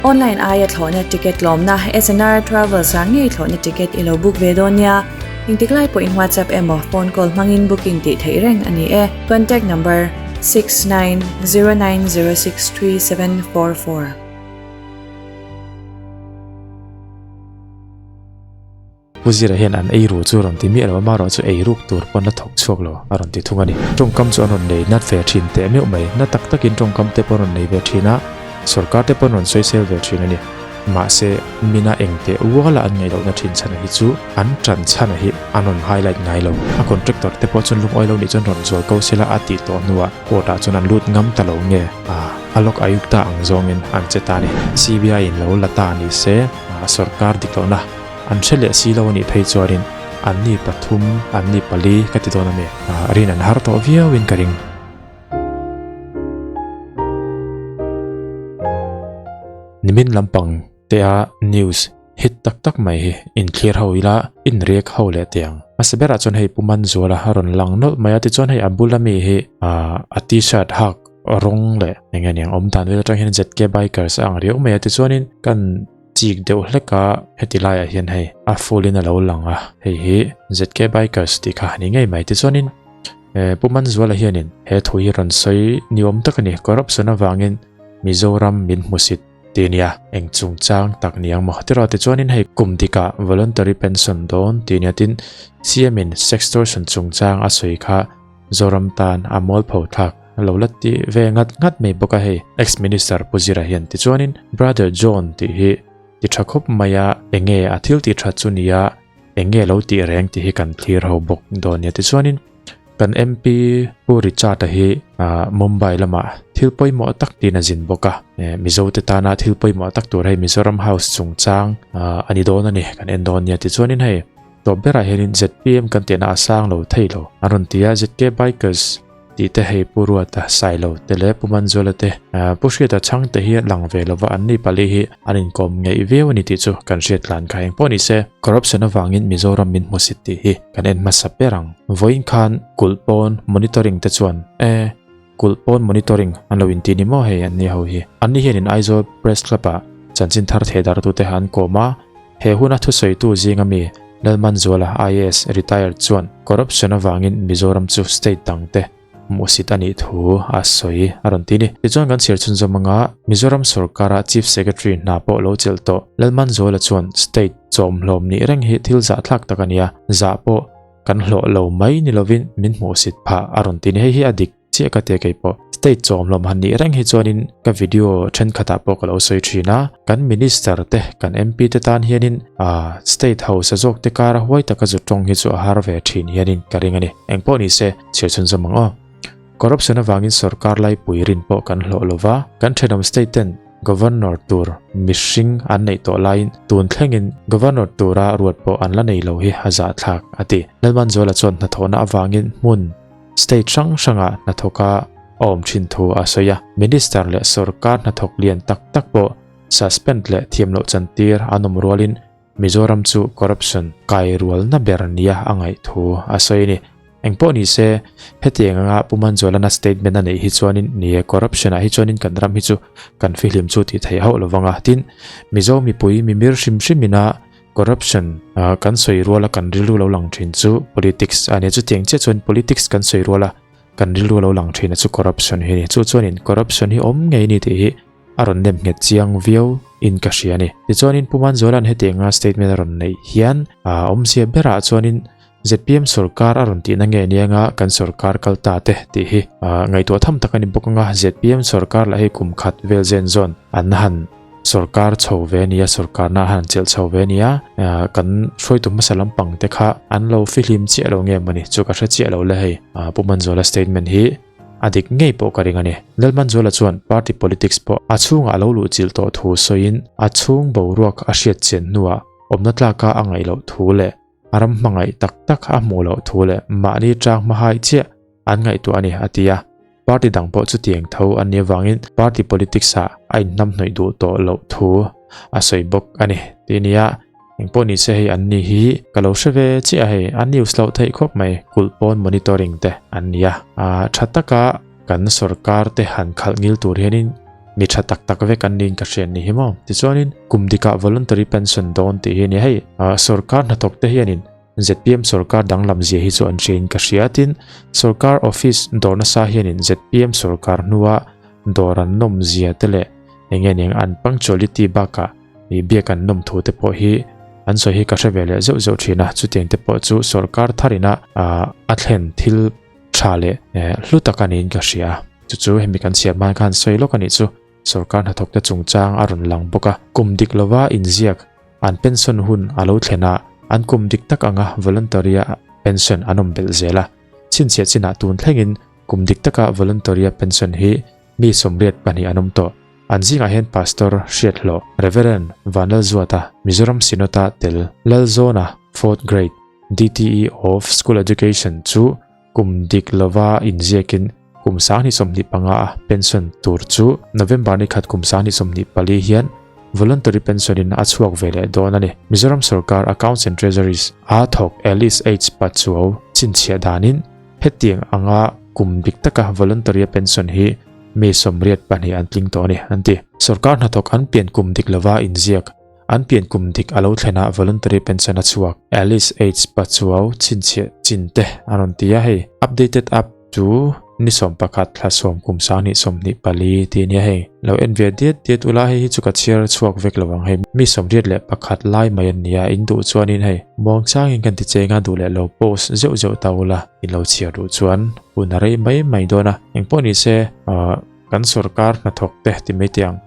Online aia thlawhna ticket tlawmna SNR Travels ah ngei thlawhna ticket i lo book ve dawn nia. Engtik lai pawhin WhatsApp emaw phone call hmangin booking tih theih reng a ni e. Contact number, 6909063744. Pu Zira hian an ei ru chu rawn ti miah lo a, amaherawh chu ei ruk tur pawn la thawk chhuak lo a rawn ti thung a ni. Tawngkam chu an rawn nei nat ve thin teh meuh mai, na tak takin tawngkam te pawh an rawn nei ve thin a, sorkar te pawh an rawn sawisel ve thin a ni. Mahse, mina eng teh uala an ngaih lohna thin chhana hi chu an tan chhana hi an rawn highlight ngai lo. A contractor te pawh chuan lungawi lo nih chuan rawn zual ko sela a tih tawh hnuah court ah chuan an lut ngam ta lo nge a, a lawk ayukta ang zawngin an che ta a ni. CBI in lo la ta ni se, sorkar dik lohna An hre leh si lo a nih phei chuanin anni pathum, anni pali ka ti dawn a mi? Rin an har tawh viauin ka ring. Nimin lampang tea news hit tak tak mai hi inthlir ho ila inriak ho leh teh ang. Hmasa berah chuan hei Pu Manzuala a rawn lang nawlh mai a, tichuan hei a bula mi hi a t-shirt hak rawng leh eng nge niang awm dan vel atang hian ZK Bikers a ang riau mai a, tichuanin kan Chik deuh hlek a, heti laiah hian hei a full in a lo lang a, hei hi ZK Bikers tih kha a ni ngei mai. Tichuanin eh Pu Manzuala hianin he thu hi rawn sawi ni awm tak a ni, corruption avangin Mizoram min hmusit ti nia, eng chungchang tak ni ang maw tiraw? Tichuanin hei kum dikah voluntary pension dawn ti nia, tin CM in sextortion chungchang a sawi kha Zoram tan a mualpho thlak a lo la ti ve ngat ngat mai bawk a hei. Ex Minister Pu Zira hian tichuanin Brother John tih hi ti tha khawp mai a, enge a thil tih that chu nia, enge lo tih reng tih hi kan thlir ho bawk dawn nia. Tichuanin kan MP Pu Richard-a hi Mumbai lamah thil pawimawh tak tiin a zin bawk a, Mizo te tana thil pawimawh tak tur hei Mizoram House chungchang a ni dawn a ni kan en dawn nia. Tichuanin hei Tawp berah hianin ZPM kan tihna a sang lo thei lo. An rawn ti a, ZK Bikers tih te hei Pu Ruata, Sailo te leh Pu Manzuala te, Pu Hriata chhang te hi lang ve lova an ni pali hi an inkawm ngeih viau a ni tih chu kan hriat tlan kha eng pawh ni se. Corruption avangin Mizoram min hmusit tih hi kan en hmasa ber ang. Vawiin khan kulh pawn monitoring te chuan e, kulh pawn monitoring an lo inti ni maw hei an ni ho hi. An ni hianin Aizawl Press Club ah chanchin thar thehdarhtute han kawm a, He huna thusawitu zinga mi Lalmanzuala IAS retired chuan corruption avangin Mizoram chu state dangte hmuhsit a nih thu a sawi a rawn ti a ni. Tichuan kan chhiar chhunzawm anga Mizoram sorkara Chief Secretary hna pawh lo chelh tawh Lalmanzuala chuan state chawmhlawm nih reng hi thil zahthlak tak a nia, zah pawh kan hlawh lo mai ni lovin min hmuhsit phah a rawn ti a ni. Hei hi a dik. Chiah ka tia kei pawh. State chawmhlawm han nih reng hi chuanin ka video thenkhatah pawh ka lo sawi thin a, kan minister te, kan MP te tan hianin ah state hausa zawk te kara huai taka zu tawng hi chu a har ve thin hianin ka ring a ni. Engpawh ni se, chhiar chhunzawm ang aw. Corruption avangin sorkar laipui rin pawh kan hlawh lova, kan thenawm state ten Governor tur mihring an neih tawh laiin tun thlengin Governor tura ruat pawh an la nei lo hi a zahthlak a ti. Lalmanzuala chuan hnathawhna avangin hmun State hrang hrangah hnathawka a awm thin thu a sawi a, Minister leh sorkar hnathawk lian tak tak pawh suspend leh thiam loh chantir an awm rualin Mizoram chu corruption kai rualna ber nia a ngaih thu a sawi a ni. Engpawh ni se, hetiang anga Pu Manzualana statement a neih hi chuanin ni e, corruption ah hi chuanin kan ram hi chu kan fihlim chu tih theih hauh lovang a, tin, Mizo mipui mimir hrim hrimina Corruption kan sawi ruala kan rilru lo lang thin chu politics a nia. Chutiang chiah chuan politics kan sawi ruala kan rilru lo lang thin a chu corruption hi a ni. Chu chuanin corruption hi awm ngei a ni tih hi a rawn nem nghet chiang viau in ka hria a ni. Tichuanin Pu Manzuala'n hetianga statement a rawn neih hian awmzia berah chuanin zpm sorkar a rawn tihna nge anianga kan sorkar kal ta te tih hi ngaihtuah tham tak a ni bawk anga zpm sorkar lah hi kum khat vel zen zawn an han sorkar chho ve ania sorkarna han chelh chho ve ania kan hruaitu hmasa lampang te kha an lo fihlim chiah lo nge mawni chu ka hre chiah lo le hei Pu Manzuala statement hi a dik ngei pawh ka ring a ni. Lalmanzuala chuan party politics pawh a chhungah a lo luh chilh tawh thu sawiin a chhung boruak a hriat chian hnuah awmna tlaka a ngaih loh thu leh A ram hmangaih tak tak a hmuh loh thu leh mahni tang hmahai chiah an ngaihtuah a ni, a ti a. Party dang pawh chutiang tho an nih avangin party politics ah a inhnamhnawih duh tawh loh thu a sawi bawk a ni tih a ni a. Engpawh ni se hei an ni hi ka lo hre ve chiah a hei, a news loh theih khawp mai, kulh pawn monitoring te an ni a. Tha taka kan sorkar te han khalh ngil tur hianin. Mi tha tak tak vek an niin ka hriat ni hi maw. Tichuanin kum dikah voluntary pension dawn tih hi a ni a, hei sorkar hnathawk te hianin zpm sorkar danglam zia hi chu an hriain ka hria tin sorkar office dawr nasa hianin zpm sorkar hnua dawr an nawm zia te leh eng nge ning an punctuality bakah ih biak an nawm thu te pawh hi an sawi hi ka hre ve leh zeuh zeuh thin a, chutiang te pawh chu sorkar tharina a thlen thil tha leh hlu tak a niin ka hria. Chu chu hemi kan chhiar hma khan sawi lawk a nih chu. Sorkar hnathawk te chungchang a rawn lang bawk a. Kum dik lova inziak an pension hun a lo thlen a, an kum dik tak anga voluntary-a pension an awm belh zel a. Chhinchhiah chinah tun thlengin kum dik taka voluntary-a pension hi mi 82 an awm tawh. An zingah hian Pastor Hriathlawh, Reverend Vanlalzuata, Mizoram Synod-a tel Lalzawna, Fourth Grade, DTE of School Education chu kum dik lova inziakin kum 2025 a pension tur chu November ni khat kum 2024 hian voluntary pension in a chhuak ve leh dawn a ni. Mizoram sorkar Accounts and Treasuries a thawk Alice H Pachuau chhinchhiah danin hetiang anga kum dik taka voluntary a pension hi mi 82 an tling tawh a ni an ti. Sorkar hnathawk an pian kum dik lova inziak An pian kum dik a lo thlen a voluntary pension a chhuak. Alice H Pachuau chhinchhiah chin te a rawn ti a hei. Updated up chu ni 11 thla 10 kum 2024 tih a nia hei. Lo en ve diat diat ula hei hi chu ka chhiar chhuak vek lo ang hei. Mi 81 lai mai an nia in duh chuanin hei muangchangin kan ti cheng a duh leh lo post zeuh zeuh ta ula in lo chhiar duh chuan hun a rei mai mai dawn a. Engpawh ni se kan sorkar hnathawk te ti mai teh ang.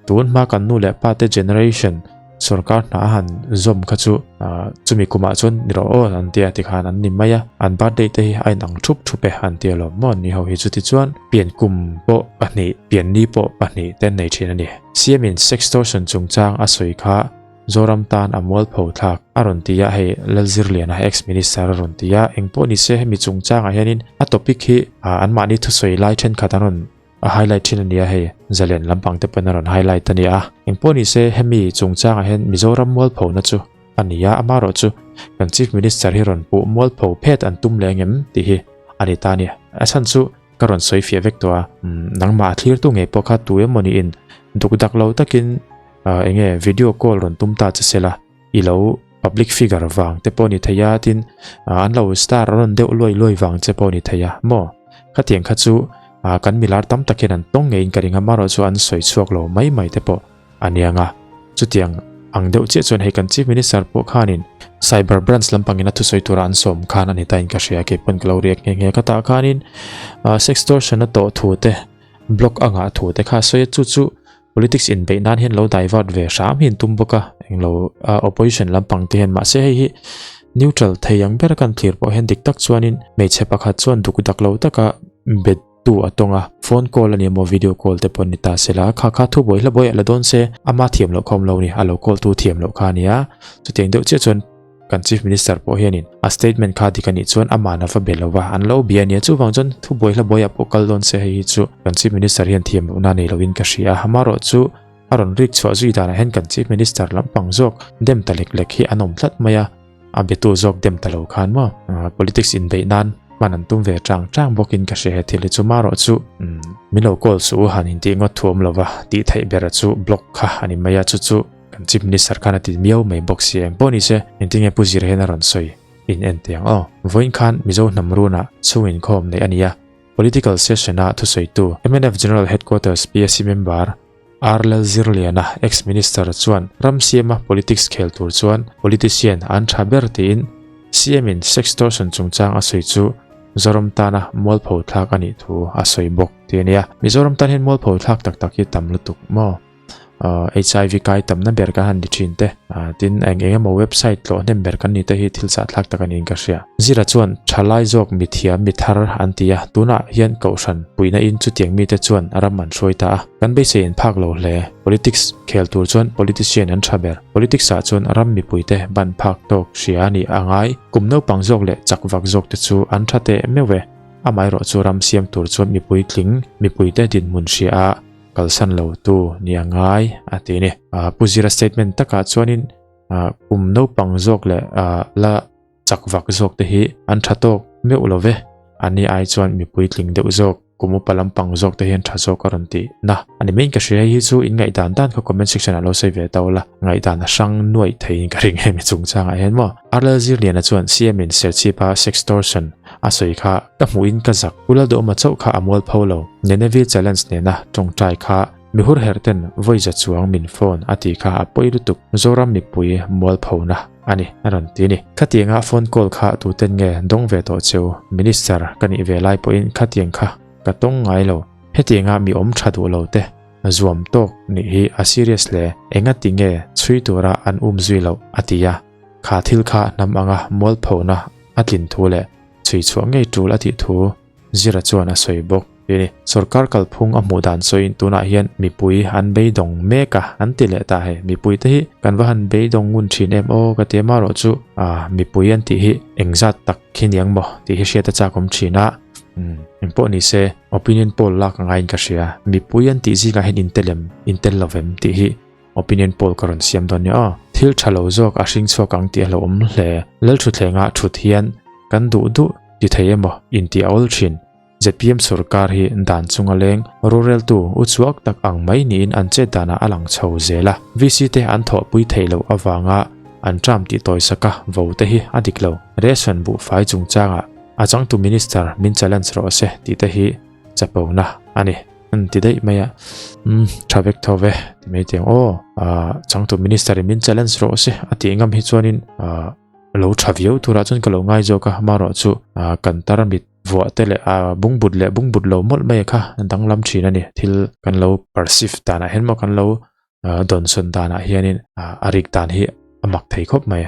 Tun hma kan nu leh pa te generation sorkar hna a han zawm kha chu chumi kumah chuan ni rawh aw an tia tikhan an ni mai a, an birthday te hi a inang thup thup e an tia lawm maw ni ho hi chuti chuan pian kum pawh pahnih pian ni pawh pahnih te an nei thin a ni. CM in sextortion chungchang a sawi kha Zoram tan a mualpho thlak a rawn ti a, hei Lalzirliana ex minister a rawn ti a, engpawh ni se hemi chungchangah hianin a topic hi anmahni thusawi lai thenkhat an rawn A highlight thin a nia hei, zalen lampang te pawn a rawn highlight a nia. Engpawh ni se hemi chungchangah hian Mizoram mualpho na chu a ni a, amaherawh chu kan Chief Minister hi rawn puh mualpho phet an tum leh engem tih hi a ni ta a ni. A chhan chu ka rawn sawi fiah vek tawh a, nangmah a thlirtu ngei pawh kha tu emaw niin duk dak lo takin eng nge video call rawn tum ta che sela i lo public figure vang te pawh ni thei a tin an lo star rawn deuh luai luai vang che pawh ni thei a maw khatiang kha chu kan milar tam tak hian an tawng ngeiin ka ring a marawh chu an sawi chhuak lo mai mai te pawh a nia nga chutiang ang deuh chiah chuan hei kan chief minister pawh khanin cyber branch lampangin a thusawi tura an sawm khan a ni ta in ka hria kei pawn ka lo riak nghe nghe ka tah khanin sextortion a tawh thu te block anga thu te kha sawi a chu chu Politics inbeih nan hian lo divert ve hram hi an tum bawk a, englo opposition lampang te hian mahse hei hi neutral thei ang ber a kan thlir pawh hian dik tak chuanin hmeichhe pakhat chuan duk dak lo taka bet tu a tawng a, phone call a ni emaw video call te pawh ni ta se la, kha kha thu buai hla buai a la dawn se ama thiam loh kha awm lo a ni, a lo call tu thiam loh kha a ni a, chutiang deuh chiah chuan Kan Chief Minister pawh hianin a statement kha dik a nih chuan amah na va be lo va, an lo bia a nia. Chuvang chuan thubuai hla buaiah pawh kal dawn se hei hi chu kan Chief Minister hian thiam lohna nei loin ka hria a. Amaherawh chu a rawn rik chhuah zui danah hian kan Chief Minister lampang zawk dem ta lek lek hi an awm tlat mai a, a betu zawk dem ta lo khan maw politics inbeih nan hman an tum ve chang chang bawkin ka hria he thil hi chu. Amaherawh chu min lo call suh u han intih ngawt thuam lova tih theih bera chu block kha a ni mai a, chu chu Kan Chief Minister khan a ti miau mai bawk si eng pawh ni se, engtin nge Pu Zira hian a rawn sawi in en teh ang aw. Vawiin khan Mizo hnam runah chhung inkhawm neih a ni a, Political Session-a thusawitu mnf General Headquarters PSC member R Lalzirliana, ex-Minister chuan ram siama politics khel tur chuan politician an tha ber tiin CM-in sextortion chungchang a sawi chu Zoram tana mualpho thlak a nih thu a sawi bawk tih a ni a. Mizoram tan hian mualpho thlak tak tak hi tam lutuk maw? HIV kai tamna ber kan han ni thin te tin eng eng emaw website tlawh hnem ber kan ni te hi thil chah thlak tak a niin ka hria. Zira chuan thalai zawk mithiam mithar an ti a, tunah hian kohhran puihna in chutiang mite chuan ram an hruai ta a, kan beisei an phak lo hle. Politics khel tur chuan politician an tha ber. Politics ah chuan ram mipuite ban phak tawk hria a nih a ngai. Kum naupang zawk leh chak vak zawk te chu an tha teh meuh e. Amaherawh chu ram siam tur chuan mipui tling mipuite dinhmun hria a, kalsan lo tu ni a ngai a ti a ni. Pu Zira statement takah chuanin kum naupang zawk leh la chak vak zawk te hi an tha tawk meuh lo ve, an ni ai chuan mipui tling deuh zawk. kum upa lampang zawk te hian tha zawk a rawn tih na a ni maiin ka hria hei hi chu in ngaihdan dan kha comment section ah lo sawi ve ta ula ngaihdan a hrang nuaih theiin ka ring hemi chungchangah hian maw. Arlal Zirliana chuan CM in Serchhip a sextortion a sawi kha ka hmuhin ka zak Pu Lalduhawma chauh kha a mualpho lo Nenevi challenge nena tawngtai kha Mi hur herh ten vawi za chuang min phone a tih kha a pawi lutuk, Zoram mipui mualphona a ni a rawn ti a ni. Khatianga phone call kha tuten nge dawng ve tawh cheu, Minister ka nih ve lai pawhin khatiang kha ka tawng ngai lo. Hetianga mi awm tha duh lo te zuam tawk nih hi a serious hle, engati nge chhui tura an um zui loh a ti a, kha thil kha hnam anga mualphona a tlin thu leh chhui chhuah ngei tul a tih thu Zira chuan a sawi bawk. Tih sorkar kalphung a hmuh dan sawiin tunah hian mipui an beidawng mek a, an ti leh ta hei. Mipui te hi kan va han beidawng ngun thin em aw ka ti a marawh chu mipui an tih hi engzat tak khi niang maw tih hi hriat a chak awm thin a. Umm engpawh ni se opinion poll lak a ngaiin ka hria. Mipui an tih zingah hian intel em intel lo vem tih hi opinion poll ka rawn siam dawn nia aw. Thil tha lo zawk a hring chhuak ang tih a hlauhawm hle. Lalthuthlengah thut hian kan duh duh ti thei emaw intih a awl thin. ZPM sorkar hi dan chunga leng roreltu u chuak tak ang mai niin an chet danah a lang chho zel a. VC te an thawhpui theih loh avanga an term tih tawisak a vo te hi a dik lo. Ration buhfai chungchangah a changtu minister min challenge rawh se tih te hi chapona a ni. An ti daih mai a, umm tha vek tho ve ti mai teh ang aw. Changtu minister in min challenge rawh se a tih ngam hi chuanin lo tha viau turah chuan ka lo ngai zawk a, amaherawh chu kan tarmit vuah te leh a bungbut leh bungbut lo mawlh mai kha danglam thin a ni. Thil kan lo perceive danah hian maw kan lo dawnsawn danah hianin a rik dan hi a mak thei khawp mai.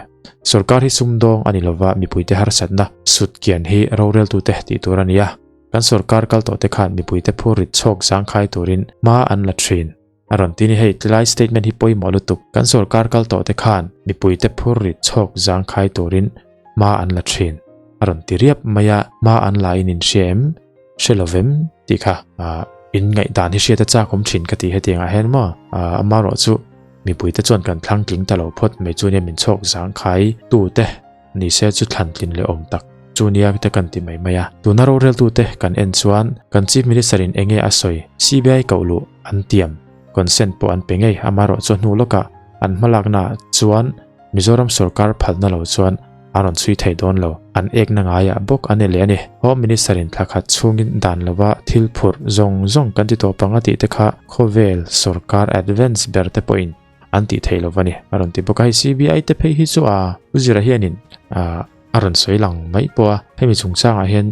Sorkar hi sumdawng a ni lova mipuite harsatna sut kian hi roreltute tih tur a ni a. Kan sorkar kal tawhte khan mipuite phurrit chhawk zangkhai turin hma an la thin. A rawn ti ni hei tilai statement hi pawimawh lutuk. Kan sorkar kal tawh te khan mipuite phur rit chhawk zangkhai turin hma an la thin. A rawn ti riap mai a, hma an la in in hria em? Hre lo vem? Tih kha in ngaihdan hi hriat a chak awm thin ka ti hetiang ah hian maw? Amaherawh chu mipuite chuan kan thlang tling ta lo phawt mai chu nia min chhawk zangkhai tute Ni se chu thlan tlin leh awm tak chu nia te kan ti mai mai a. Tuna roreltute kan en chuan kan Chief Minister in enge a sawi CBI koh luh an tiam, consent pawh an pe ngei amaherawh chu hnu lawkah an hmalakna chuan Mizoram sorkar phalna lo chuan a rawn chhui thei dawn lo. An ekna ngaiah bawk a ni leh a ni. Home Minister in thla khat chhungin dan lova thil phurh zawng zawng kan ti tawp ang a tih te kha khawvel sorkar advance ber te pawhin an tih theih lo a ni a rawn ti bawk a hei CBI te phei hi chu a u zira hianin a a rawn sawi lang mai pawh a hemi chungchangah hian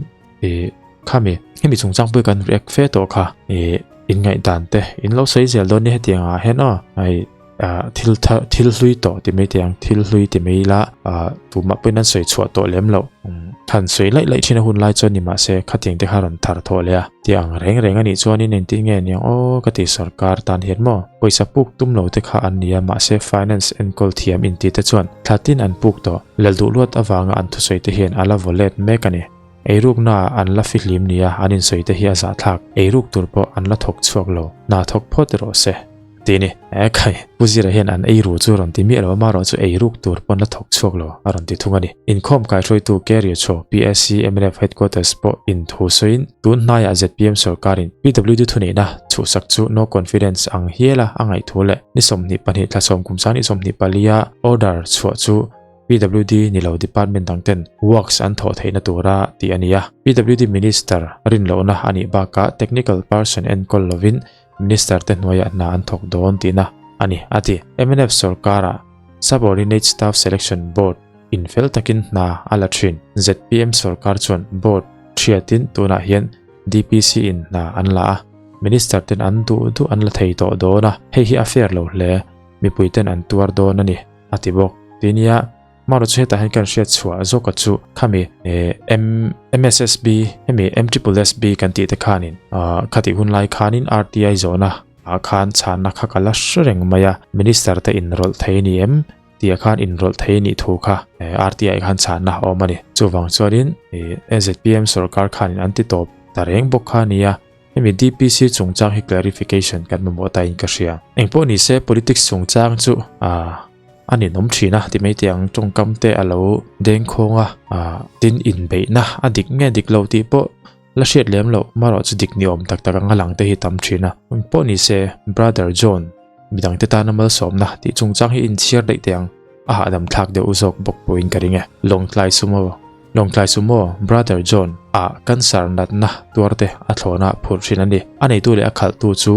ih khami hemi chungchang pawh kan react fe tawh kha ih in ngaihdan te in lo sawi zel dawn ni hetiang ah hian aw hei ah thil thar thil hlui tawh ti mai teh ang thil hlui ti mai ila ah tumah pawhin an sawi chhuah tawh lem loh han sawi laih laih thin a hun lai chuan ni mahse khatiang te kha rawn thar thawh leh a tih ang reng reng a nih chuanin engtin nge niang aw ka ti sorkar tan hian maw. Pawisa puk tum lo te kha an ni a, mahse finance enkawl thiam inti te chuan thla tin an puk tawh. Lel duh luat avanga an thusawi te hian a la vaw let mek a ni. Eirukna ah an la fihlim nia an insawi te hi a zahthlak. Eiruk tur pawh an la thawk chhuak lo. Hna thawk phawt rawh se. Ti ni. E khai, Pu Zira hian an eiru chu rawn ti miah lo a, marawh chu eiruk tur pawn la thawk chhuak lo a rawn ti thung a ni. Inkhawm kaihruaitu Carrier Chaw, PSC mnf Headquarters pawh inthu sawiin tun hnaiah zpm sorkarin PWD thuneihna chhuhsak chu no confidence ang hiala a ngaihthu leh ni 22 thla sawm kum sang ni 24 a order chhuah chu PWD ni lo department dang ten works an thawh theihna tura tih a ni a. PWD Minister rinlohna a nih bakah technical person enkawl lovin Minister te hnuaiah hna an thawk dawn tihna a ni, a ti. Mnf sorkarah Subordinate Staff Selection Board in fel takin hna a la thin. Zpm sorkar chuan board thiatin tunah hian DPC in hna an la a, Minister ten an duh duh an la thei tawh dawn a, hei hi a fair lo hle, mipui ten an tuar dawn a ni, a ti bawk. Tinia. Marawh chu hetah hian kan hriat chhuah zawka chu khami M MSSB hemi M triple SB kan tih te khanin ah khatih hun lai khanin RTI zawhna ah khan chhanna kha ka la hre reng mai a Minister te inrawlh thei ni em tih ah khan inrawlh thei nih thu kha RTI khan chhanna a awm a ni. Chuvang chuanin ZPM sorkar khanin an ti tawp ta reng bawk kha a nia. Hemi DPC chungchang hi clarification kan mamawh ta in ka hria. Engpawh ni se politics chungchang chu ah a ninawm thin a ti mai teh ang tawngkam te a lo deng khawng a ah tin inbeihna a dik nge dik lo tih pawh. La hriat lem loh marawh chu dik ni awm tak tak anga lang te hi tam thin a. Engpawh ni se, Brother John, midangte tana malsawmna tih chungchang hi inchhiar daih teh ang, a hahdam thlak deuh zawk bawk pawhin ka ring e. Lawngtlai Sumo, Lawngtlai Sumo, Brother John, ah cancer natna tuar te a thlawna phurh thin a ni. A neitu leh a khalhtu chu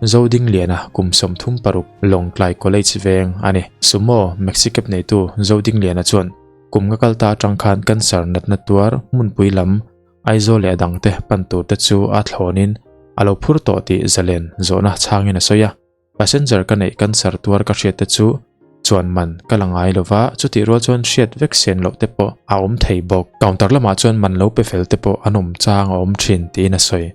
Zodingliana kum 36, Lawngtlai College veng a ni. Sumo, Maxicab neitu Zodingliana chuan kum nga kal ta atang khan cancer natna tuar hmunpui lam Aizawl leh a dangte pan turte chu a thlawnin a lo phur tawh tih zalen zawhna chhangin a sawi a. Passenger ka neih cancer tuar ka hriatte chu chuan man ka la ngai lova, chutih rual chuan hriat vek sen loh te pawh a awm thei bawk. Counter lamah chuan man lo pe fel te pawh an awm chang a awm thin tiin a sawi.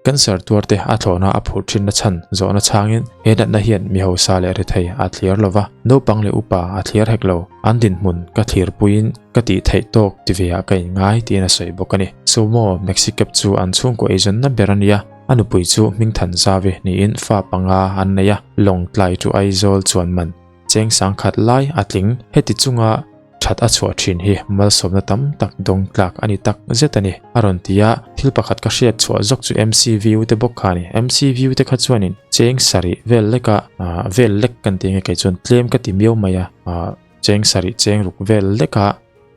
Cancer tuarte a thlawhna a phurh thinna chhan zawhna chhangin he natna hian mi hausa leh rethei a thliar lova, naupang leh upa a thliar hek lo. An dinhmun ka thlirpuiin ka tih theih tawk ti ve ah ka inngai tiin a sawi bawk a ni. Sumo Maxicab chu an chhungkaw eizawnna ber a nia, a nupui chu Hmingthan Zavi niin fa panga an nei a, Lawngtlai chu Aizawl chuan man cheng sangkhat lai a tling. Heti chunga that a chhuah thin hi malsawmna tam tak dawng tlak a ni tak zet a ni, a rawn ti a. Thil pakhat ka hriat chhuah zawk chu MCVU te bawk kha a ni. MCVU te kha chuanin cheng sarih vel leka vel lek kan ti nge kei chuan tlem ka ti miau mai a, cheng sarih cheng ruk vel leka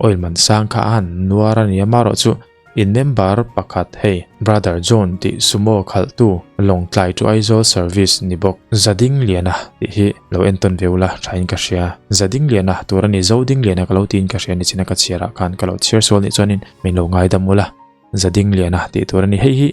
oil man sang kha a han nuar a ni a, amaherawh chu In member pakhat hei Brother John tih sumo khalhtu Lawngtlai to Aizawl service ni bawk Zadingliana tih hi lo entawn ve ula thain ka hria. Zadingliana tur a ni Zodingliana ka lo tiin ka hria nichina ka chhiarah khan ka lo chhiar sual nih chuanin min lo ngaidam ula Zadingliana tih tur a ni. Hei hi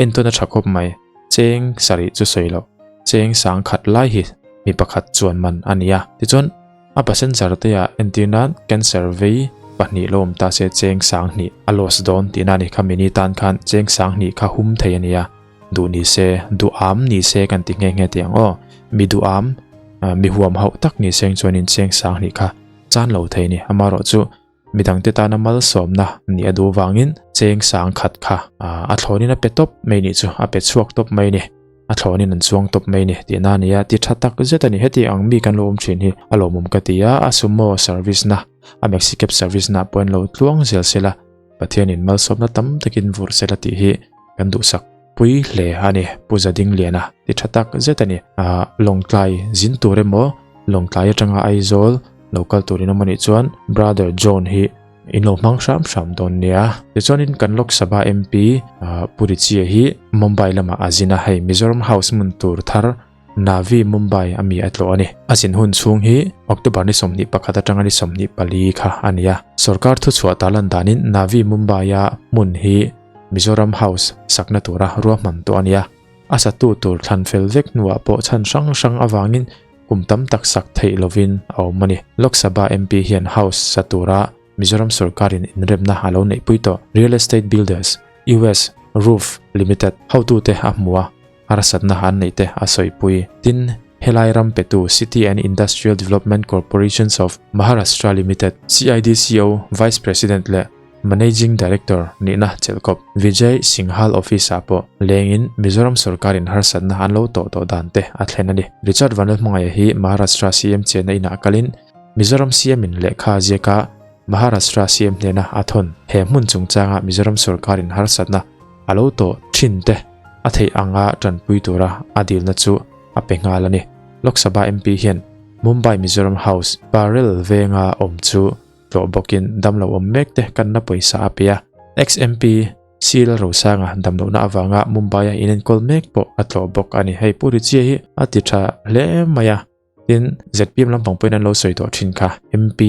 entawn a tha khawp mai cheng sarih chu sawi loh cheng sang khat lai hi mi pakhat chuan man a ni a tichuan A passenger te ah entir nan cancer vei pahnih lo awm ta se cheng sang hnih a loss dawn tihna a ni kha mini tan khan cheng sang hnih kha hum thei a nia duh ni se duh am ni se kan ti nghe nghe tih ang aw mi duh am mi huam hauh tak ni seng chuanin cheng sang hnih kha chan lo thei a ni amaherawh chu midangte tana malsawmna nih a duh vangin cheng sang khat kha a thlawnin a pe tawp mai nih chu a pe chhuak tawp mai a ni a thlawnin an chuang tawp mai a ni tihna a ni a ti tha tak zet a ni heti ang mi kan lo awm thin hi a lawmawm ka ti a a sumo service na a maxi cab service na pawh an lo tluang zel sela Pathianin malsawmna tam takin vurh sela tih hi kan duhsak pui hle a ni Pu Zadingliana ti tha tak zet a ni ah Lawngtlai zin tur emaw Lawngtlai atanga Aizawl lo kal turin awm anih chuan Brother John hi in lo hmang hram hram dawn nia tichuanin kan Lok Sabha MP ah Pu Richie hi Mumbai lamah a zin a hei Mizoram House hmun tur thar Navi Mumbai a mi a tlawh a ni a zin hun chhung hi October ni 21 atanga ni 24 kha a ni a sorkar thuchhuah tarlan danin Navi Mumbai a hmun hi Mizoram House sakna tura ruahman tawh a ni a, a satu tur thlan fel vek hnuah pawh chhan hrang hrang avangin kum tam tak sak theih lovin a awm a ni. Lok Sabha MP hian House sa tura Mizoram sorkarin inremna a lo neihpui tawh Real Estate Builders, US Roof Limited, hotute a hmu a, harsatna an neih te a sawipui. Tin, helai ram petu City and Industrial Development Corporations of Maharashtra Limited, CIDCO, Vice President leh Managing Director nihna chelhkawp Vijay Singhal office-ah pawh lengin Mizoram sorkarin harsatna an lo tawh tawh dan te a thlen a ni. Richard Vanlalhmangaia hi Maharashtra CM chenna inah kalin Mizoram CM-in lehkha a ziak a, Maharashtra CM hnena a thawn. He hmun chungchanga Mizoram sorkarin harsatna a lo tawh thin te a theih anga tanpui tura a dilna chu a pe nghal a ni. Lok Sabha MP hian Mumbai Mizoram House, Parel venga awm chu Tlawh bawkin damlo awm mek te kanna pawisa a pe a. Ex-MP Seal Rosanga damlohna avanga Mumbai-a inenkawl mek pawh a tlawh bawk a ni. Hei Pu Richie hi a ti tha hle mai a, tin zpm lampang pawhin an lo sawi tawh thin kha. MP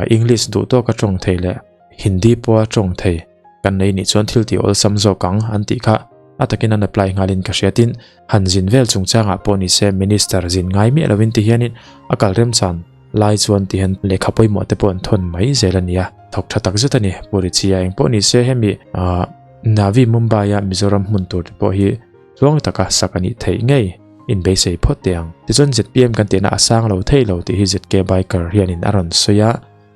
English duh tawka tawng thei leh Hindi pawha tawng thei kan nei nih chuan thil tih awlsam zawk ang an tih kha a takin an apply nghalin ka hria. Tin, han zin vel chungchangah pawh ni se Minister zin ngai miah lovin ti hianin a kal remchan Lai chuan ti hian lehkha pawimawh te pawh an thawn mai zel a ni a, thawk tha tak zet a ni. Pu Richie-a eng pawh ni se hemi ah Navi Mumbai-a Mizoram hmun tur te pawh hi tluang taka sak a nih theih ngei inbeisei phawt teh ang. Tichuan zpm kan tihna a sang lo thei lo tih hi ZK Biker hianin a rawn sawi a,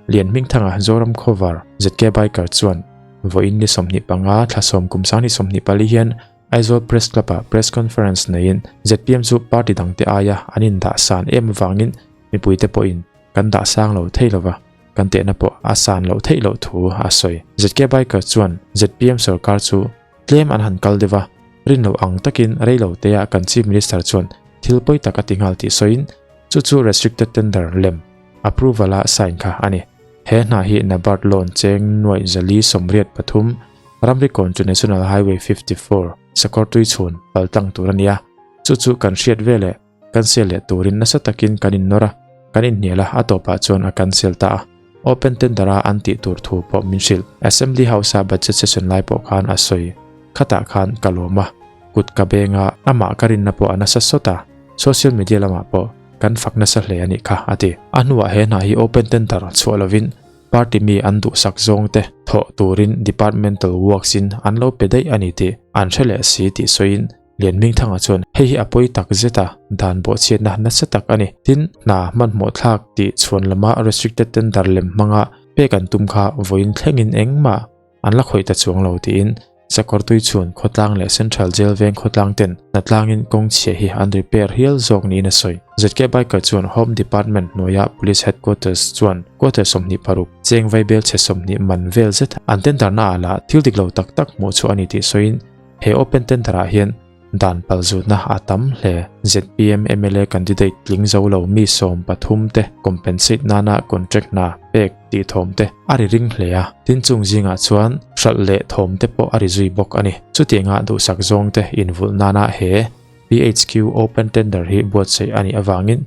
Lian Hmingthanga Zoram Khawvar ZK Biker chuan vawiin ni 25 thla sawm kum 2024 hian Aizawl Press Club-ah Press Conference neiin zpm chu party dangte aia an indah san em avangin mipuite pawhin kan dah sang lo thei lova, kan tehna pawh a san loh theih loh thu a sawi. ZK Biker chuan zpm sorkar chu Tlem an han kal deuh a, rin loh ang takin rei lo teah kan Chief Minister chuan thil pawi tak a ti nghal tih sawiin chu chu restricted tender lem approval a sign kha a ni. He hna hi NABARD loan cheng nuaih 483 ramri kawn chu National Highway 54 sakawr tui chhun paltlang tur a ni a, chu chu kan hriat veleh cancel leh turin nasa takin kan innawr a, kan inhnial a, a tawpah chuan a cancel ta a. Open tender a an tih tur thu pawh min hrilh. Assembly House a budget session lai pawh khan a sawi. Khatah khan ka lawm a, kut ka beng a, amah ka rinna pawh a nasa sawt a, social media lamah pawh kan fak nasa hle a nih kha, a ti. A hnuah he hna hi open tender chhuah lovin party mi an duhsak zawng te thawh turin departmental works in an lo pe daih a ni tih an hre leh si tih sawiin Lianhmingthanga chuan hei hi a pawi tak zet a, dan bawhchhiatna nasa tak a ni. Tin, hna hmanhmawh thlak tih chhuan lama restricted tender lem hmanga pek an tum kha vawiin thlengin engmah an la khawih ta chuang lo tiin Sakawrtui chhun khawtlang leh Central Jail veng khawtlang ten hnatlangin kawng chhia hi an repair hial zawk niin a sawi. ZK Biker chuan Home Department hnuaia Police Headquarters chuan quarter 26 cheng vaibel chhe 20 man vel zet an tender naah lah thil dik lo tak tak hmuh chhuah a ni tih sawiin He open tender ah hian dan palzutna a tam hle. Zpm mla candidate tling zo lo mi 13 te compensate nana contract hna pek tih thawm te a ri ring hle a, tin chung zingah chuan hralh leh thawm te pawh a ri zui bawk a ni. Chutianga duhsak zawng te invulh nana he PHQ open tender hi buatsaih a nih avangin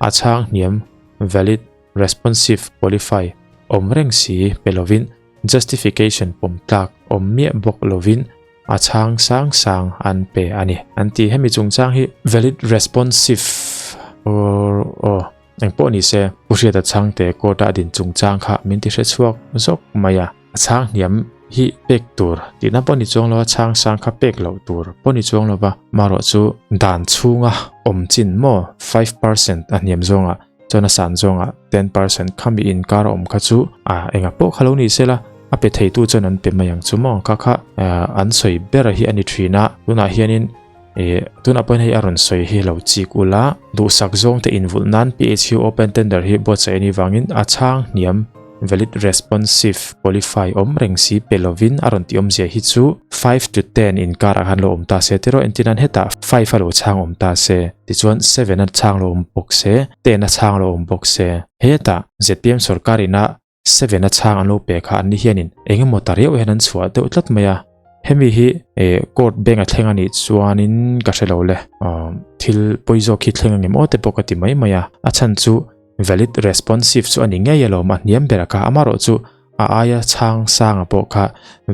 a chhang hniam, valid, responsive, qualify awm reng si pe lovin Justification pawm tlak awm miah bawk lovin a chhang sang sang an pe a ni. An ti. Hemi chungchang hi valid responsive or aw eng pawh ni se Pu Hriata chhangte court a a din chungchang kha min ti hre chhuak zawk mai a. A chhang hniam hi pek tur tihna pawh ni chuang lo a, chhang sang kha pek loh tur pawh ni chuang lo va, marawh chu dan chhunga awm chin maw 5% a hniam zawngah Chuan a san zawngah 10% khami inkar a awm kha chu a enga pawh kha lo ni sela a pe theitu chuan an pe mai ang chu maw kha kha an sawi ber hi a ni thin a tunah hianin eh tunah pawhin hei a rawn sawi hi lo chik ula duhsak zawng te invulh nan PHQ open tender hi buatsaih a nih vangin a chhang hniam valid responsive qualify awm reng si pe lovin a rawn tih awmzia hi chu 5 to 10 inkar ah khan lo awm ta se tiraw entir nan hetah 5 a lo chhang awm ta se. Tichuan 7 a chhang lo awm bawk se, 10 a chhang lo awm bawk se. Hetah zpm sorkar ina 7 a chhang an lo pe kha an ni hianin eng emaw ta riau hian an chhuah deuh tlat mai a. Hemi hi court bank a thleng a nih chuanin ka hre lo le. Thil pawi zawk hi thleng angem aw te pawh ka ti mai mai a. A chhan chu valid responsive chu a ni ngei alawm a hniam ber a kha. Amaherawh chu a aia chhang sanga pawh kha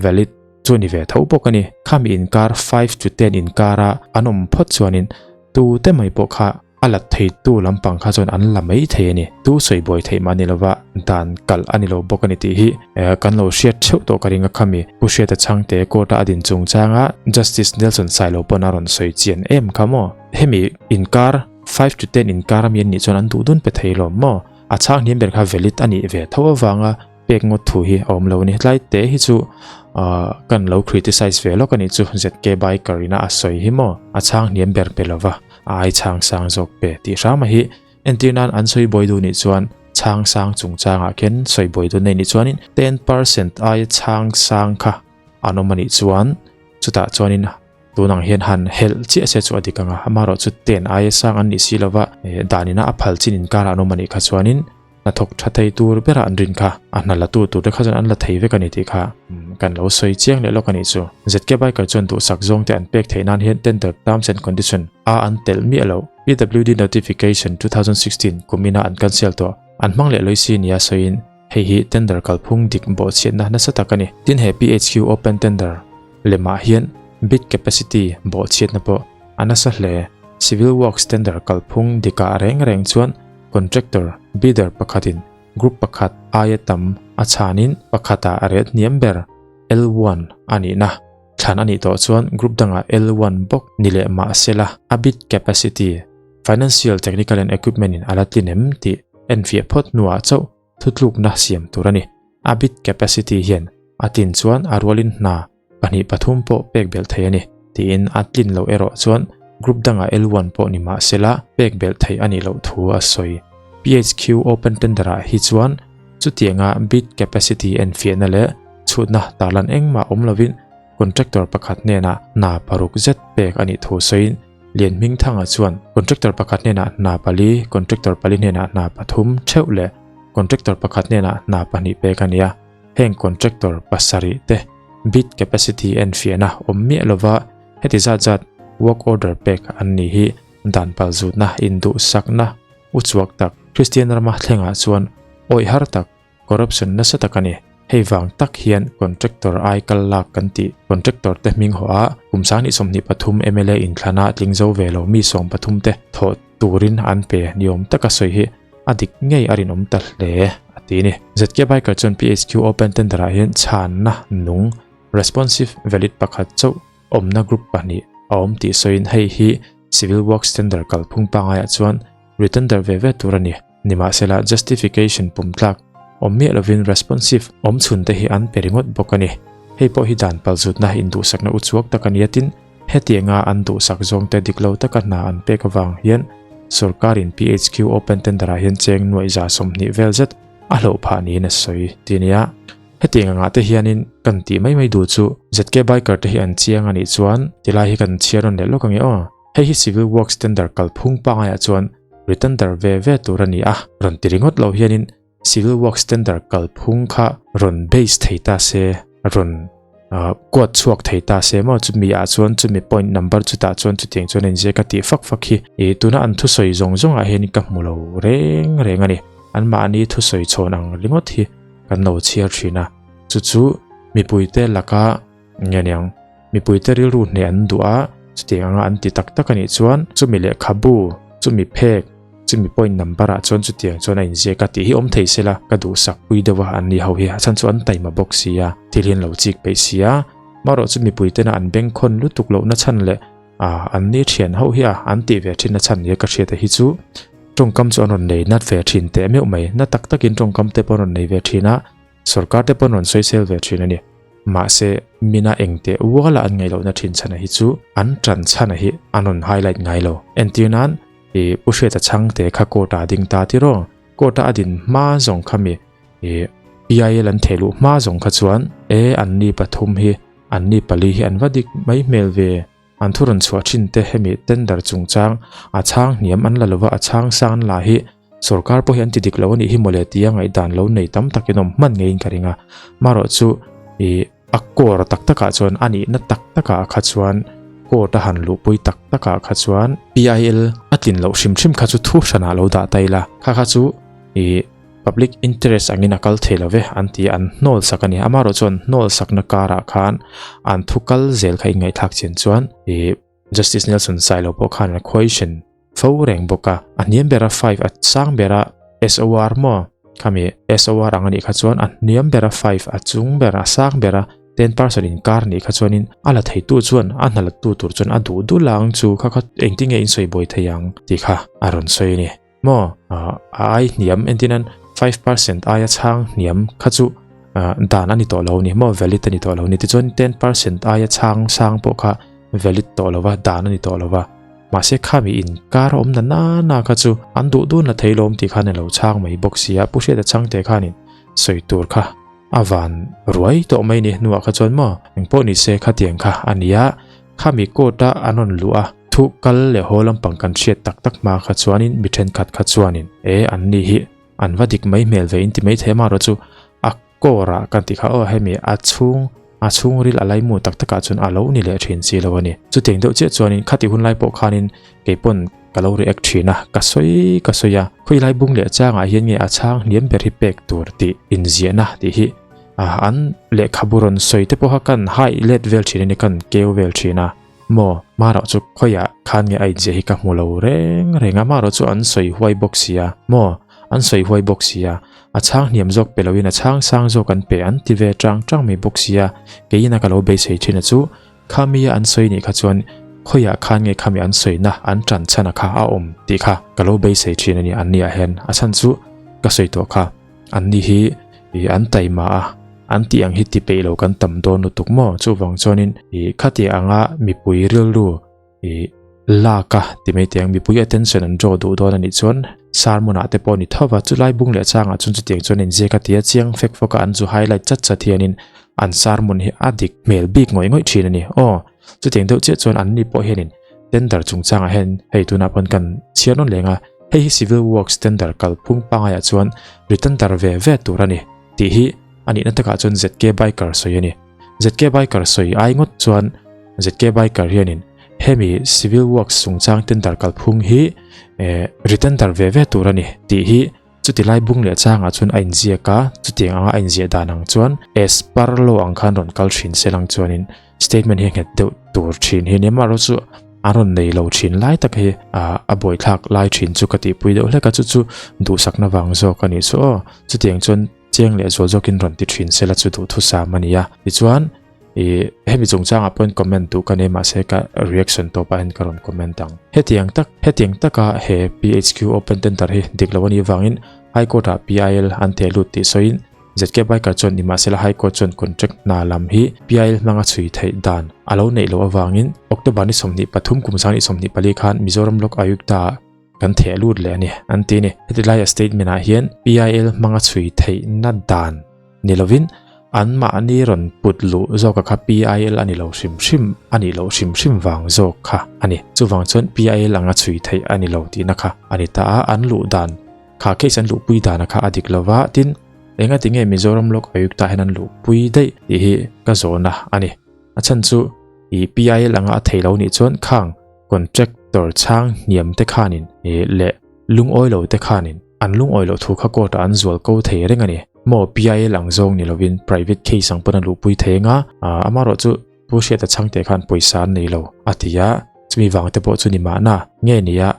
valid chu a ni ve tho bawk a ni. Khami inkar 5 to 10 inkara an awm phawt chuanin tute mai pawh kha a lat theitu lampang kha chuan an la mai thei a ni. Tu sawi buai theih mah a ni lova dan kalh a ni lo bawk a ni tih hi kan lo hriat theuh tawh ka ring a khami Pu Hriata Chhangte court a a din chungchanga Justice Nelson Sailo pawn a rawn sawi chian em kha maw? Hemi inkar 5 to 10 inkar ami an nih chuan an duh dun pe thei lo maw? A chhang hniam ber kha valid a nih ve tho avanga pek ngawt thu hi a awm lo a ni. Tlai te hi chu kan lo criticize ve lawk a nih chu ZK Biker ina a sawi hi maw? A chhang hniam ber pe lova a ai chhang sang zawk pe tih hrama hi entir nan an sawi buai duh nih chuan chhang sang chungchangah khian sawi buai duh nei nih chuanin 10% aia chhang sang kha an awm a nih chuan chutah chuanin Tunang hian han helh chiah se chu a dik ang a, amaherawh chu ten aia sang an nih si lova danina a phal chin inkarah an awm a nih kha chuanin hnathawk tha thei tur berah an rin kha, a hna la tu tur te kha chuan an la thei vek a ni tih kha kan lo sawi chiang leh lawk a nih chu. ZK Biker chuan duhsak zawng te an pek theih nan hian tender terms and condition a an telh miah loh. PWD notification 2016 kumina an cancel tawh an hmang leh lawisi nia sawiin hei hi tender kalphung dik bawhchhiatna nasa tak a ni. Tin he PHQ open tender Lemah hian bid capacity bawhchhiatna pawh a nasa hle. Civil Works tender kalphung dikah reng reng chuan contractor, bidder pakhatin group pakhat aia tam a chhanin pakhatah a ret hniam ber L1 a nihna thlan a nih tawh chuan group dangah L1 bawk ni leh mah sela a bid capacity, financial, technical and equipment in a la tlin em tih enfiah phawt hnuah chauh Thutlukna siam tur a ni. A bid capacity hian a tlin chuan a rualin hna pahnih pathum pawh pek belh thei a ni tiin a tlin loh erawh chuan group dangah L1 pawh ni mah sela pek belh theih a nih loh thu a sawi. PHQ open tender ah hi chuan chutianga bid capacity enfiahna leh chhutna tarlan engmah awm lovin. Contractor pakhat hnenah hna paruk zet pek a nih thu sawiin Lianhmingthanga chuan contractor pakhat hnenah hna pali, contractor pali hnenah hna pathum theuh leh contractor pakhat hnenah hna pahnih pek a ni a. Heng contractor pasarih te bid capacity enfiahna awm miah lova heti zat zat work order pek an ni hi dan palzutna induhsakna uchuak tak Kristian rama thlengah chuan awih har tak Corruption nasa tak a ni. Hei vang tak hian contractor ai kal lak kan tih. Contractor te hming haw a, kum 2023 mla inthlana tling zo ve lo mi 13 te thawh turin an pe niawm taka sawi hi a dik ngei a rinawm ta hle a ti ni. ZK Biker chuan PHQ Open Tender ah hian chhanna nung, responsive valid pakhat chauh awmna group pahnih a awm tih sawiin hei hi Civil Works Tender kalphung pangaiah chuan retender ve ve tur a ni. Nimahsela justification pumtlak awm miah lovin responsive awm chhun te hi an pe ringawt bawk a ni. Hei pawh hi dan palzutna induhsakna uchuak tak a nia tin, hetianga an duhsak zawngte dik lo taka hna an pek avang hian sorkarin PHQ open tender ah hian cheng nuaih 120 vel zet a hlauh phah niin a sawi ti nia. Hetiang angah te hianin kan tih mai mai duh chu ZK Biker te hi an chiang a nih chuan tilai hi kan chhiar rawn leh lawk ange aw. Hei hi Civil Works tender kalphung pangaiah chuan retender ve ve tur a ni a, rawn ti ringawt lo hianin Civil Works tender kalphung kha rawn base thei ta se, rawn quote chhuak thei ta se maw chumi ah chuan chumi point number chutah chuan chutiang chuan a inziak a tih fak fak hi ih tuna an thusawi zawng zawngah hian ka hmu lo reng reng a ni. Anmahni thusawi chhawn ang ringawt hi kan lo chhiar thin a, chu chu mipuite laka nge niang mipuite rilru hneh an duh a, chutiang anga an ti tak tak a nih chuan chumi lehkhabu, chumi phek, chumi point number ah chuan chutiang chuan a inziak a tih hi awm thei sela ka duhsak pui deuh a an ni ho hi a chhan chu an taima bawk si a, thil hi an lo chik peih si a, marawh chu mipuitena an bengkhawn lutuk lohna chhan leh ah an ni thian ho hi a an tih ve thin na chhan nia ka hriat a hi chu tawngkam chu an rawn nei nat ve thin teh meuh mai na tak takin tawngkam te pawh an rawn nei ve thin a sorkar te pawh an rawn sawisel ve thin a ni mahse mina eng teh uala an ngaih lohna thin chhan a hi chu an tan chhan a hi an rawn highlight ngai lo entir nan i pu hriata chhang te kha court ah a ding ta tiraw court a a din hma zawng kha mi i PIL an theh luh hma zawng kha chuan e an ni pathum hi An ni pali hi an va dik mai hmel ve. An thu rawn chhuah thin te hemi tender chungchang a chhang hniam an la lova a chhang sang an la hi sorkar pawh hi an ti dik lo a nih hi mawle tia ngaihdan lo nei tam takin awm hman ngeiin ka ring a. Marawh chu ih a core tak takah chuan a nihna tak takah kha chuan court a han luhpui tak takah kha chuan PIL a tlin loh hrim hrim kha chu thu hranah lo dah ta ila kha kha chu ih Public interest angin a kal thei lo ve an ti a, an hnawl sak a ni. Amaherawh chuan hnawl sakna karah khan an thu kal zel kha inngaihtlak chian chuan ih Justice Nelson Sailo pawh khan a question fo reng bawk a. A hniam bera five a sang bera SOR maw khami SOR ang a nih kha chuan a hniam bera five a chung ber a sang bera 10% inkar nih kha chuanin a la theitu chuan a hna lattu tur chuan a duh duh lang chu kha kha engtinge in sawi buai thei ang tih kha a rawn sawi a ni. Maw a ai hniam entin an 5% aia chhang hniam kha chu dan a ni tawh lo ni maw valid a ni tawh lo ni tichuan 10% aia chhang sang pawh kha valid tawh lo va dan a ni tawh lo va mahse khami in kar awm na na na kha chu an duh dun la thei lawm tih khan a lo chhang mai bawk sia pu hriata chhang te khanin sawi tur kha a van ruai tawh mai ni hnuah kha chuan maw engpawh ni se khatiang kha a nia Khami court a an rawn luh a, thu kal leh haw lampang kan hriat tak tak hma kha chuanin mi thenkhat kha chuanin e an ni hi an va dik mai hmel ve in ti mai thei amaherawh chu a core ah kan tih kha aw hemi a chhung a chhungril a laimu tak takah chuan a lo ni leh thin si lo a ni. Chutiang deuh chiah chuanin khati hun lai pawh khanin keipawn ka lo react thin a, ka sawi ka sawi a, khawilai bung leh changah hian nge a chhang hniam ber hi pek tur tih inziahna tih hi Ah, an lehkhabu rawn sawi te pawha kan hai let vel thin a ni, kan keu vel thin a. Maw, marawh chu khawiah khan nge a inziah hi ka hmu lo reng reng a, marawh chu an sawi huai bawk si a. Maw, an sawi huai bawk si a, a chhang hniam zawk pe loin a chhang sang zawk an pe an ti ve chang chang mai bawk si a, keiin a ka lo beisei thin a chu, khami a an sawi nih kha chuan khawiah khan nge khami an sawina an tan chhan a kha a awm tih kha ka lo beisei thin a ni an niah hian, a chhan chu ka sawi tawh kha. An ni hi ih an taima a, an tih ang hi ti peih lo kan tam dawn lutuk maw? Chuvang chuanin ih khati anga mipui rilru ih lak a ti mai teh ang, mipui attention an draw duh dawn a nih chuan Sermon ah te pawh a ni tho va, chulai bung leh changah chuan chutiang chuan inziak a ti a, chiang fek fawk a an zu highlight chat chat hianin an sermon hi a dik hmel bik ngawih ngawih thin a ni. Aw, chutiang deuh chiah chuan anni pawh hianin tender chungchangah hian hei tunah pawn kan chhiar nawn leng a, hei hi civil works tender kalphung pangaiah chuan retender ve ve tur a ni tih hi a nihna takah chuan ZK Biker sawi a ni. ZK Biker sawi ai ngawt chuan ZK Biker hianin hemi civil works chungchang tender kalphung hi eh retender ve ve tur a ni tih hi chuti lai bung leh changah chuan a inziak a, chutiang anga a inziah dan ang chuan as per law ang khan rawn kal thin se lang chuanin statement hi a nghet deuh tur thin hi a ni. Amaherawhchu a rawn nei lo thin lai tak hi a buaithlak lai thin chu ka tihpui deuh hlek a, chu chu duhsakna vang zawk a nih chu aw. Chutiang chuan chiang leh zual zawkin rawn ti thin se la chu duhthusam a ni a, tichuan Ih hemi chungchangah pawhin comment duh ka nei mahse ka reaction tawpah hian ka rawn comment ang. Hetiang tak hetiang taka he PHQ open tender hi dik lo a nih vangin High Court ah PIL an theh lut tih sawiin ZK Biker chuan nimahsela High Court chuan contract hna lam hi PIL hmanga chhui theih dan a lo neih loh avangin October ni 23 kum 2024 khan Mizoram Lok Ayukta ah kan theh lut leh a ni an ti a ni. Heti laia statement ah hian PIL hmanga chhui theihna dan Ni lovin, anmahni rawn put luh zawka kha PIL a ni lo hrim hrim a nih loh hrim hrim vang zawk kha a ni. Chuvang chuan PIL anga chhui theih a ni lo tihna kha a ni ta a, an luh dan kha case an luhpui dana kha a dik lova, tin, engati nge Mizoram Lok Ayukta hian an luhpui daih tih hi ka zawhna a ni. A chhan chu i PIL anga a thei lo nih chuan khang contractor chhang hniam te khanin leh lungawi lo te khanin An lungawi loh thu kha court ah an zual ko thei reng a ni. Maw PIL ang zawng ni lovin private case ang pawn a luhpui thei anga, amaherawh chu Pu Hriata Chhangte khan pawisa an nei lo a ti a, chumi vang te pawh chu ni mahna nge ni a,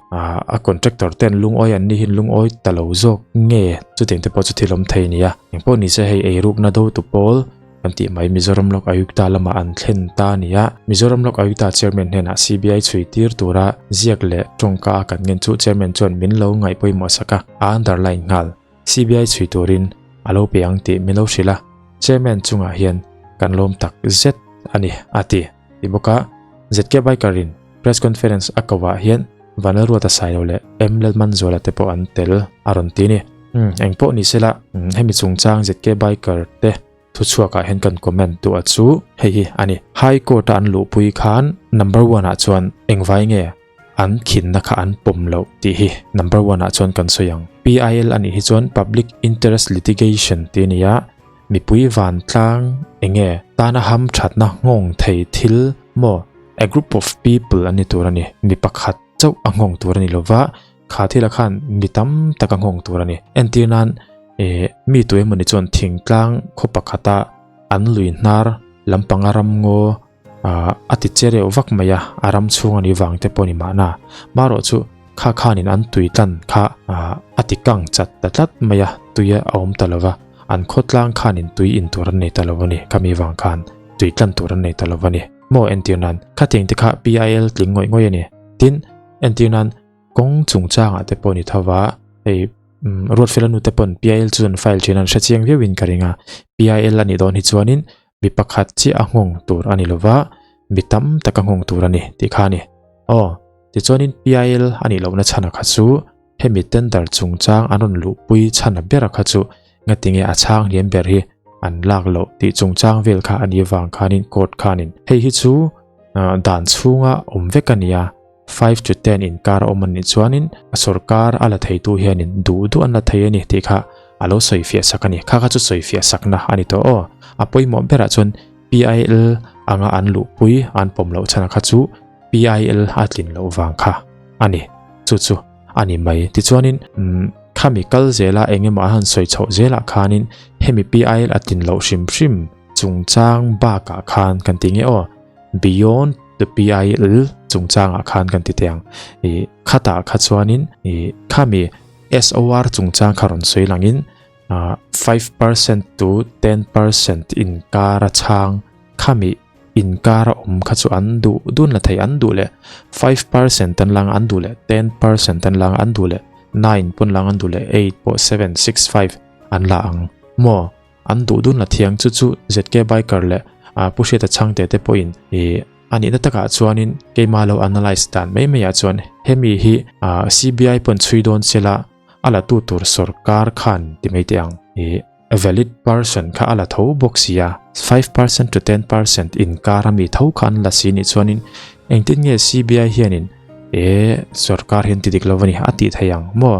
a contractor ten lungawi an nihin lungawi ta lo zawk nge chutiang te pawh chu thil awm thei a ni a. Engpawh ni se hei eirukna dotu pawl Kan tih mai Mizoram Lok Ayukta lamah an thlen ta a ni a, Mizoram Lok Ayukta Chairman hnenah CBI chhui tir tura ziak leh tawngka a kan ngen chu Chairman chuan min lo ngaih pawimawh sak a, a underline nghal. CBI chhui turin a lo pe ang tih min lo hrilh a, Chairman chungah hian kan lawm tak zet a ni, a ti. Ti bawk a, ZK Biker-in Press Conference a ko ah hian Vanlalruata Sailo leh M Lalmanzuala te pawh an tel a rawn ti a ni. Umm, engpawh ni sela, hemi chungchang ZK Biker te Thuchhuakah hian kan comment duh a chu hei hi a ni. High Court a an luhpui khan number one ah chuan engvai nge an khinna kha an pawm loh tih hi number one ah chuan kan sawi ang. PIL a nih hi chuan Public Interest Litigation tih a ni a, mipui vantlang enge tana hamthatna nghawng thei thil maw a group of people an ni tur a ni. Mi pakhat chauh a nghawng tur a ni lova, Kha thila khan mi tam tak a nghawng tur a ni. Entir nan eh mi tu emawni chuan thingtlang khaw pakhata an lui hnar lampanga ramngaw ah a ti che reuh vak mai a, a ram chhung a nih vang te pawh a ni mahna. Marawh chu kha khanin an tui tlan kha ah a ti kang chat ta tlat mai a, tui a awm ta lo va, an khawtlang khanin tui in tur an nei ta lo a ni, khami vang khan tui tlan tur an nei ta lo a ni. Maw entir nan khatiang te kha PIL tling ngawih ngawih a ni. Tin, entir nan. Kawng chungchangah te pawh ni tho va, hei Ruatfela nu te pawn PIL chu an file thin a, an hre chiang viau in ka ring a, PIL a nih dawn hi chuanin mi pakhat chiah a nghawng tur a ni lo va, mi tam tak a nghawng tur a ni tih kha a ni. Aw, tichuanin PIL a nih lohna chhana kha chu hemi tender chungchang an rawn luhpui chhana bera kha chu ngatinge a chhang hliam ber hi an lak loh tih chungchang vel kha a nih avang khanin court khanin hei hi chu dan chhunga awm vek a ni a. 5 to 10 inkar a awm a nih chuanin a sorkar a la theitu hianin duh duh an la thei a ni tih kha a lo sawi fiah sak a ni. Kha kha chu sawi fiah sakna a ni tawh aw. A pawimawh berah chuan PIL anga an luhpui an pawm loh chhan kha chu PIL a tlin loh vang kha a ni. Chu chu a ni mai. Tichuanin khami kal zela eng emaw an han sawi chhoh zelah khanin hemi PIL a tlin loh hrim hrim chungchang bakah khan kan ti nge aw. Beyond the PIL chungchangah khan kan ti teh ang. Ih khatah kha chuanin ih khami SOR chungchang kha rawn sawi langin ah 5% to 10% inkar a chhang khami inkar a awm kha chu an duh dun la thei an duh leh 5% an lang an duh leh 10% an lang an duh leh 9 pawn lang an duh leh 8 pawh 7 6 5 an la ang maw. An duh dun la thiang chu chu ZK Biker leh Pu Hriata Chhangte te pawhin ih a nihna takah chuanin keimah lo analyse dan mai maiah chuan hemi hi CBI pawn chhui dawn sela. a la tu tur sorkar khan ti mai teh ang ih valid person kha a la tho bawk si a, 5% to 10% inkar a mi tho kha an la si nih chuanin engtin nge CBI hianin e sorkar hian ti dik lo a ni a tih theih ang maw?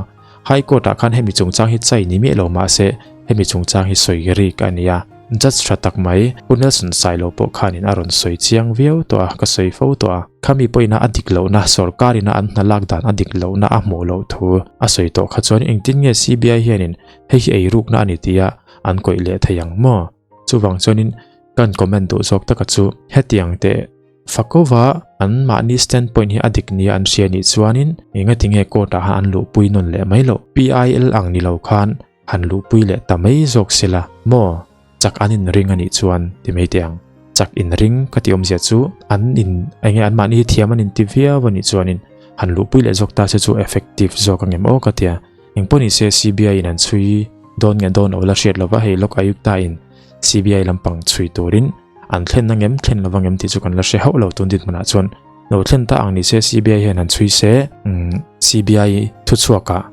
High Court ah khan hemi chungchang hi chai ni miah lo mahse hemi chungchang hi sawi rik a ni a, Judge tha tak mai Pu Nelson Sailo pawh khanin a rawn sawi chiang viau tawh a, ka sawi fo tawh a. Khami pawhin a dik lohna, sorkarina an hna lak dan a dik lohna a hmuh loh thu a sawi tawh kha chuan engtin nge CBI hianin hei hi eirukna a ni tia an kawih leh thei ang maw? Chuvang chuanin kan comment duh zawk taka chu hetiang teh Fakova an mahni standpoint hi a dik nia an hria nih chuanin engati nge court ah han an luhpui nawn leh mai loh? PIL ang ni lo khan han luhpui leh ta mai zawk sela maw? Chak an inring a nih chuan ti mai teh ang. Chak inring ka tih awmzia chu an in enge an mahni hi thiam an inti viau a nih chuanin han luhpui leh zawk ta se chu effective zawk ang em aw ka tia. Engpawh ni se CBI in an chhui dawn nge dawn lo la hriat lova hei Lok Ayukta in CBI lampang chhui turin an thlen angem thlen lo angem tih chu kan la hre hauh lo tun dinhmunah chuan lo thlen ta ang ni se CBI hian han chhui se umm CBI thuchhuakah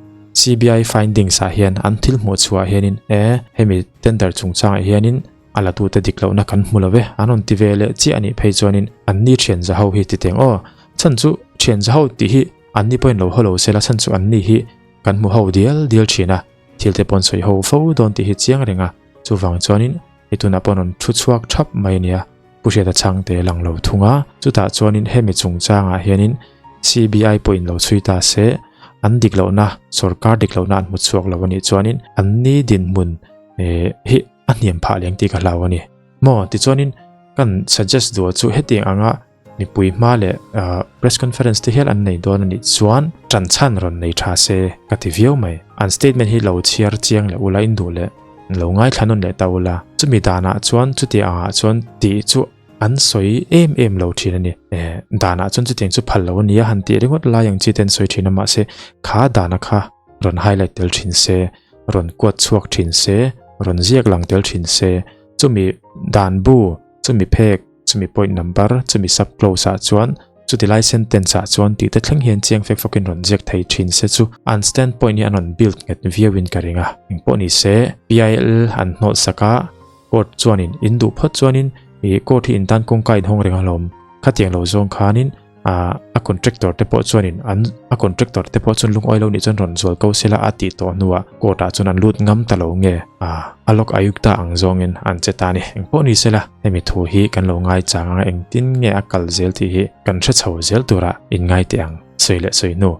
CBI findings ah hian an thil hmuh chhuah hianin e hemi tender chungchangah hianin a la tute dik lohna kan hmu lo ve an rawn ti ve leh chiah anih phei chuanin anni thian za ho hi ti teng aw chhan chu thian za ho tih hi anni pawhin lo haw lo sela chhan chu anni hi kan hmu ho dial dial thin a thil te pawn sawi ho fo dawn tih hi chiang reng a chuvang chuanin hei tunah pawh rawn thu chhuak thap mai a nia Pu Hriata chhangte lang lo thung a chutah chuanin hemi chungchangah hianin CBI pawhin lo chhui ta se an dik lohna sorkar dik lohna an hmu chhuak lo anih chuanin anni dinhmun eh hi a hniam phah leng tih ka hlau a ni maw tichuanin kan suggest duh chu hetiang anga mipui hma leh press conference te hial an nei dawn a nih chuan tan chhan rawn nei tha se ka ti viau mai. An statement hi lo chhiar chiang leh ula in duh leh lo ngaithla nawn leh ta ula. Chumi danah chuan chutiang angah chuan tih chu an sawi em em lo thin a ni. Danah chuan chutiang chu phal lo a nia han tih ringawt lai ang chi te an sawi thin a mahse kha dana kha rawn highlight tel thin se, rawn kuat chhuak thin se, rawn ziak lang tel thin se, chumi dan bu, chumi phek, Chumi point number, chumi sub clause ah chuan chuti lai sentence ah chuan tih te thleng hian chiang fek fawkin rawn ziak thei thin se chu an stand point hi an rawn build nghet viau in ka ring a. Engpawh ni se, PIL an hnawlh sak a, court chuanin in duh phawt chuanin ih court hi in tan kawngka in hawng reng alawm. Khatiang lo zawng khanin ah a contractor te pawh chuanin an a contractor te pawh chuan lungawi lo nih chuan rawn zual ko sela a tih tawh hnuah court ah chuan an lut ngam ta lo nge ah a lawk ayukta ang zawngin an che ta a ni. Engpawh ni sela hemi thu hi kan lo ngai chang anga engtin nge a kal zel tih hi kan hre chho zel tura in ngai teh ang sawi leh sawi hnu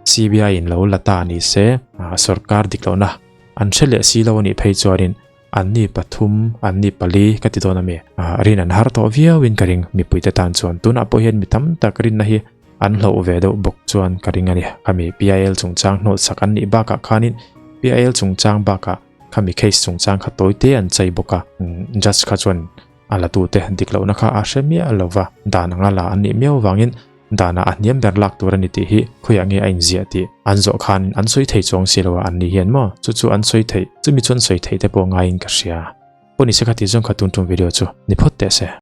CBI in lo la ta ni se ah sorkar dik lohna an hre leh si lo anih phei chuanin Anni pathum, anni pali ka ti dawn a mi. Rin an har tawh viauin ka ring mipuite tan chuan. Tunah pawh hian mi tam tak rinna hi an hloh ve deuh bawk chuan ka ring a ni. Khami PIL chungchang hnawlhsak an nih bakah khanin PIL chungchang bakah khami case chungchang kha tawite an chei bawk a. Judge kha chuan a la tute dik lohna kha a hre miah lo va, dan anga la an nih miau vangin Danah a hniam ber lak tur a ni tih hi khawiah nge a inziah tih an zawh khan an sawi thei chuang si lo a, an ni hian maw chu chu an sawi theih, chumi chu an sawi theih te pawh ngaiin ka hria. Pawh ni se kha tih zawng kha tun tum video chu ni phawt teh se.